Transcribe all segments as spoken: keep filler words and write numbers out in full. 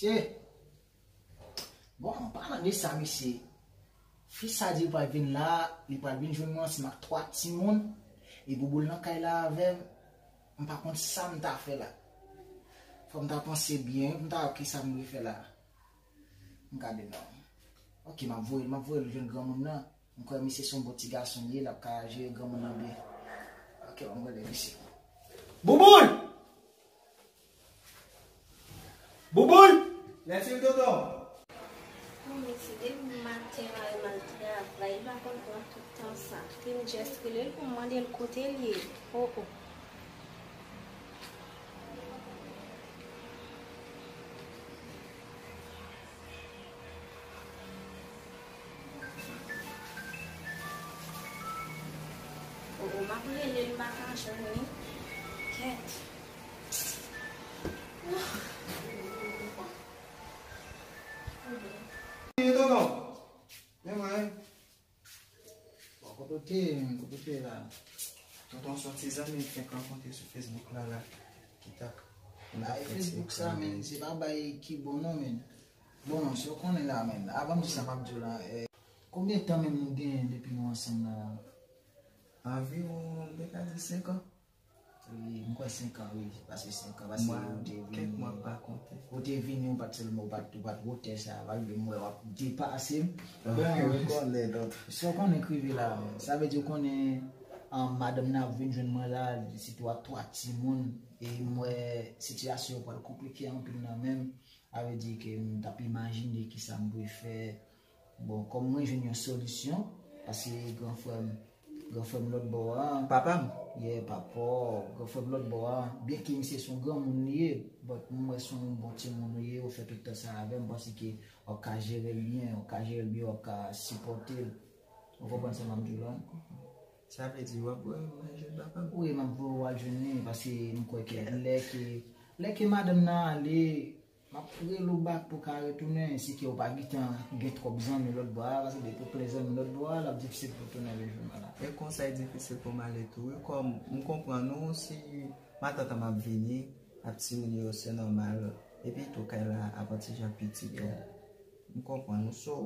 Mesye, bon, an palan de sa, mesye, fi sa di li pral vin la, li pral vin jwenn mwen ansanm ak twa timoun, e Bouboul nan kay la avè m, m pa konn sa m ta fè la. Fò m ta panse byen, m ta wè kisa m dwe fè la. M gade non. Ok, m ap voye l, m ap voye l jwenn granmoun nan. M kwè misye se yon bon ti gason li ye, l ap ka jere granmoun nan byen. Ok, ban m rele misye. Bouboul! Bouboul! Lèfil, tonton! Bon, mesye, depi maten m al travay, li pa konn pran tout tan sa. Epi m just rele l pou m mande l kote l ye. Oh, oh. Oh, oh, m ap rele l, m pa ka jwenn li. Kèt. Tonton, men mwen. Bon, kote w te ye menm? Kote w te ye la? Tonton, se yon ti zanmi m fenk rankontre sou Facebook la, la, ki t ap, ki t ap fè ti eksperiman. Facebook sa, menm, se pa bagay ki bon non, menm. Bon, si w konnen la, menm, avan m di sa m ap di w la, eh, konbyen tan menm nou genyen depi nou ansanm la? Anviwon, m te ka di senk an. Wi, m kwè senk an, wi. Pase senk an, pase ou te vini, ou te vini, ou pa t sèlman, ou pa t, ou pa t wotè sa, pa bliye m wè w ap depase m. Bon, ou konnen, donk. Sa w konnen k rive la, sa vle di ou konnen, an, madanm nan ap vin jwenn mwen la, sitou ak twa timoun, e m wè sitiyasyon yo pral konplike anpil nan men m. Sa vle di ke m t ap imajine kisa m dwe fè. Bon, kòm mwen jwenn yon solisyon, paske gran frè m, gran frè m lòt bò a, papa m, yeah, papa w, gran frè m lòt bò a, byenke misye se yon granmoun li ye, but m wè se yon bon timoun ou ye, ou fè tout tan sa avè m, m panse ke w ap ka jere l byen, w ap ka jere l byen, w ap ka sipòte l. Ou konprann sa m ap di w la? Sa vle di w ap voye m al jwenn papa m? Wi, m ap voye w al jwenn li, paske m kwè ke lè ke, lè ke madanm nan ale, m ap rele w back pou w ka retounen, si ke w pa gentan gen twòp zanmi lòt bò a, paske depi w plen zanmi lòt bò a, l ap difisil pou w tounen vin jwenn mwen la. E konsa, e difisil pou m ale tou, wi, kòm m konprann ou, si matant an ap vini, ap timoun yo, se nòmal, epi tou kay la ap yon ti jan piti tou. Yeah. M konprann ou, so,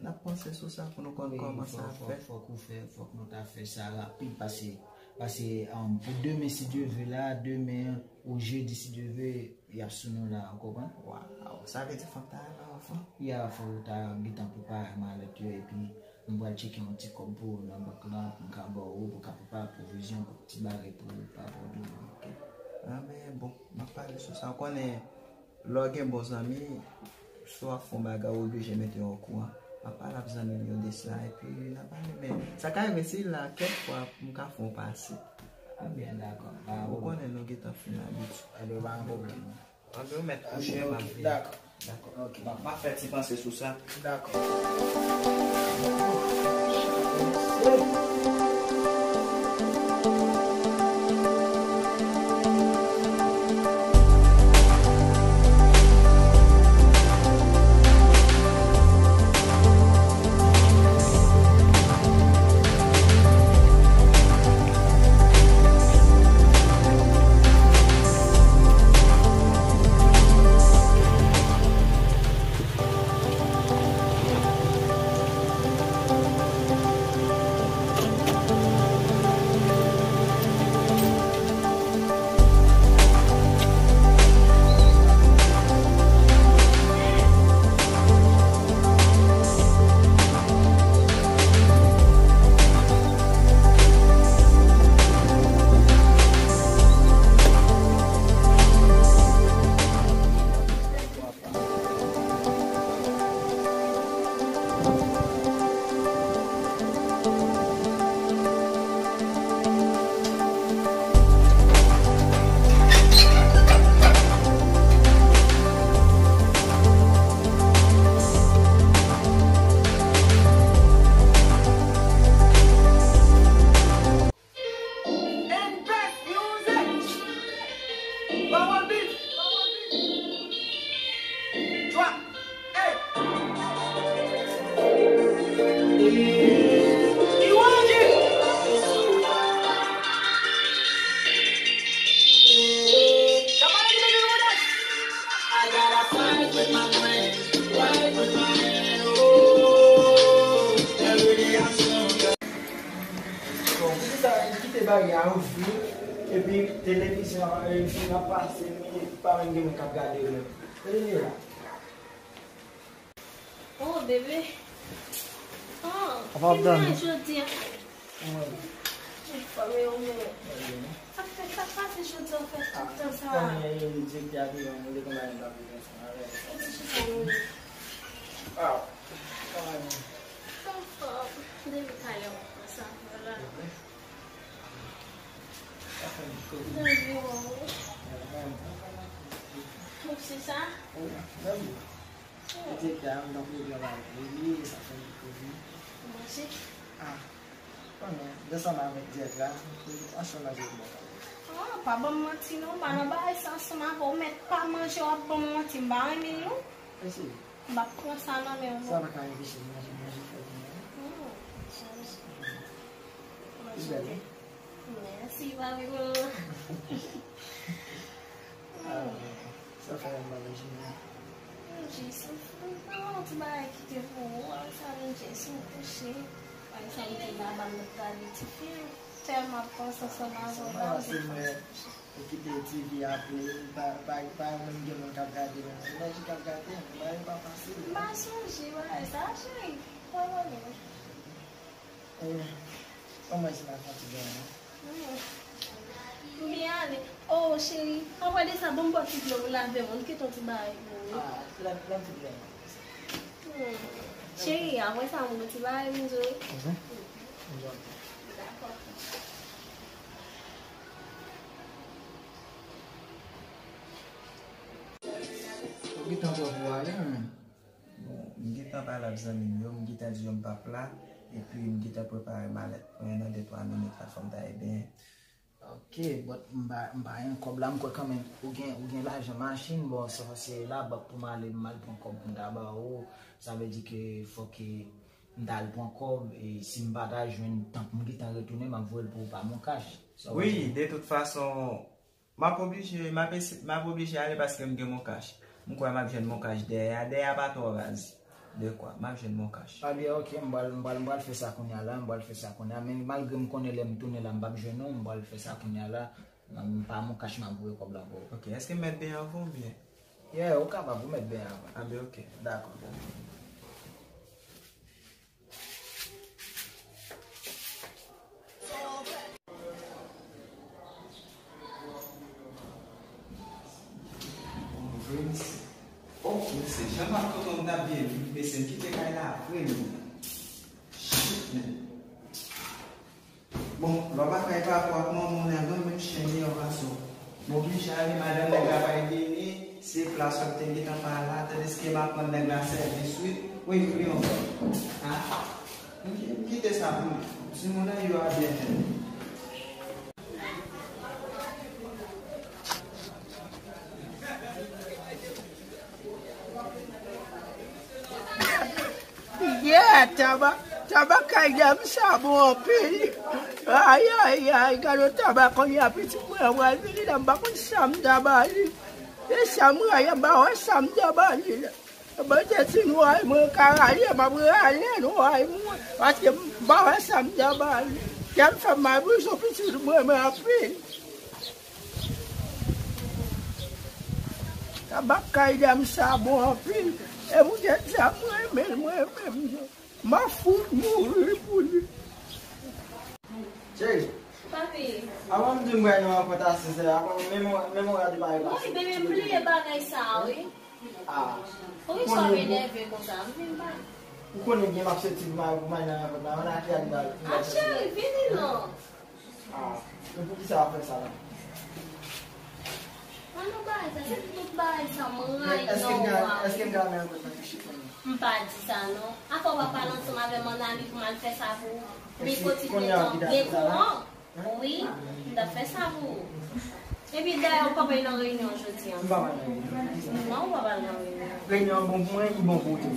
n ap panse sou sa pou nou konn kòman sa ap fèt. Fòk, fòk ou fè, fòk nou ta fè sa rapid, pase, pase, um, pou demen, si Dye vle la, demen ou jedi, si Dye vle, y ap sou nou la, ou konprann? Waw, sa vle di fòk ta al anvan? Ya, fòk ou ta gentan prepare malèt yo, epi m pral tcheke yon ti kòb pou ou nan bank lan, pou m ka ba ou, pou w ka prepare pwovizyon, pou ti bagay pou ou, pa pou ou. Ok. Ah, men bon, m ap pale sou sa. Ou konnen, lè w gen bon zanmi, si w ap fè yon bagay, ou oblije mete yo okouran. M ap pale ak zanmi m yo de sa, epi n ap pale, men sa ka rive si l la kèk fwa m ka fè yon pase. Ah, byen, dakò. Ou konnen nou gentan fin abitye. Ebyen, pa gen pwoblèm. Anben, ou mèt kouche, m ap vini. Dakò. Dakò. Ok. M ap, m ap fè ti panse sou sa. Dakò. Bagay a ouvri, epi televizyon, e, fim ap pase, men pa menm gen moun k ap gade yo menm. Tande la. Oh, bebe. Oh, apa w ap dòmi jodi a? Mwen. Fò men ou men. Sa k fè, sa k pase jodi a, w fè tout tan sa? Konnen direktè a te ban mwen, li konn bagay m pa vle ansanm avè l. Ou ti chita nou ye? Ah, kòman nou? Anfòm. Depi talè w ap pran sa, vwala. Sa fè m kouri. Mwen se sa? Wi, mwen. Direktè a, m tankou yon bagay li, sa fè m kouri. Ou manje? Ah, konnen, m ansanm avèk direktè a, ansanm avèk mwen. Ah, pa ban m manti non, m pa nan bagay sa ansanm avè w, mèt pa manje, w ap ban m manti, m pa renmen l non. Mèsi. M ap pran sa nan men w. Sa pa ka anpeche m manje, manje fè pou mwen. Hmm, sa, manje. Li bèl, wi. Mèsi, papi, mwen. Ah, sa fè yon bagay jeni. Jis, mwen gen yon ti bagay ki te pou ou, apre sa, mwen jis, mwen kouche. Apre sa, mwen te la, ba m t ap gade ti fim. Tèlman ap panse ansanm avè w la, mwen te panse. Ou kite T V a ple, pa, pa, pa menm gen moun k ap gade menm. Nèg ki ap gade, bagay pa fasil. M pa sonje bagay sa, cheri. Pa pwoblèm. Eh, kòman si m ap fatige non? Hmm. M byen ale. Oh, cheri, anpre de sa, ban m bwè ti dlo pou lave men, m kite yon ti bagay pou ou. Ah, lè, lè m fin byen. Hmm. Cheri, apre sa, m gon ti bagay pou m di w wi. Mhm. Dakò. Ou gentan twò pou ale, men. Bon, m gentan pale ak zanmi m yo, m gentan di yo m p ap la, epi m gentan prepare malèt mwen nan de twa minit la, fò m ta ebyen. Ok, but m pa, m pa gen kòb la, m kwè kanmenm ou gen, ou gen lajan machin, bon, sa se labank pou m ale, m al pran kòb pou m ta ba ou, sa vle di ke fòk ke m ta al pran kòb, e si m pa ta jwenn, tank m gentan retounen, m ap voye l pou ou pa MonCash. Sa w panse? Wi, de tout fason, M ap oblije, m ap ese-, m ap oblije ale paske m gen MonCash. M kwè m ap jwenn MonCash dèyè a. Dèyè a pa twò raz. De kwa, m ap jwenn MonCash. Ebyen, ok, m pral, m pral, m pral fè sa kounye a la, m pral fè sa kounye a. Men malgre m konnen lè m tounen la, m p ap jwenn ou, m pral fè sa kounye a la. M, pa MonCash m ap voye kòb la ba ou. Ok, èske m mèt benyen anvan oubyen? Yeah, ou kapab, ou mèt benyen anvan. Ebyen, ok. Dakò. Bon, vre, mesye. Oh, mesye, jan m ap tonton m t ap byen viv, mesye, m kite kay la vre, mesye. Shit, man. Bon, lè w pa kay papa w ak manman w, nèg lan menm chen deyò pase w. M oblije ale, madanm nèg la pa vini, se plas w ap te gentan pa la, tandiske m ap rann nèg la sèvis wi. Wi, wi, yon fwa. Ha? M ki-, m kite sa pou li. Timoun nan yo ap byen fè. Yeah, taba, taba kay dam sa bon anpil. Ay, ay, ay, gade taba kounye a pitit mwen an pral vini la, m pa konn sa m ta ba li. E sa m rayi an, m pa wè sa m ta ba li la. Mwen te di nou ay mwen ka rale, m ap rale nou ay mwen. Paske m pa wè sa m ta ba li. Kè m fè m mal pou pitit mwen, mwen anpil. Tabak kay dam sa bon anpil. E pou tèt sa, mwen renmen l, mwen renmen l. M ap fout mouri pou li. Cheri. Papi. Avan m di m bay nan rankont a sèz è, avan men mwen, men mwen rate bagay pase. Wi, bebe, m bliye bagay sa a, wi. Ah. Poukisa w enève konsa? M vin bay. Ou konnen byen m ap soti pou m al, pou m al nan rankont la. Ann al fè bagay. Ah, cheri, vini non. Ah, men poukisa w ap fè sa la? An nou bagay sa, se tout bagay sa mwen rayi nan ou a. Èske m ka, èske m ka al nan yon kote nan touche konnen? M pa di sa non. Apa w pa pale ansanm avè m ann ale pou m al fè sa pou ou? Men kote gen tan, gen kouran. Wi, m t ap fè sa pou ou. Epi dayè ou p ap al nan reyinyon jodi a. M pa pral nan reyinyon. Non, ou p ap al nan reyinyon. Reyinyon an bon pou mwen, li bon pou ou tou.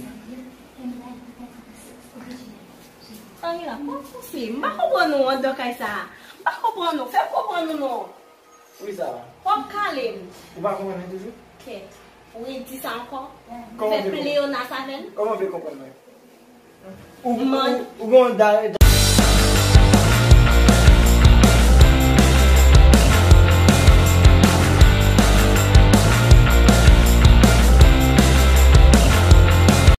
Ann la, pa pouse. M pa konprann ou anndan kay sa a. M pa konprann ou. Fè m konprann ou non. Wi, sa va. W ap kale m. Ou pa konprann mwen toujou? Kèt. Ou redi sa ankò? Fè pleyonas avè l? Kòman w vle konprann mwen? Ou, ou, ou gen yon da-,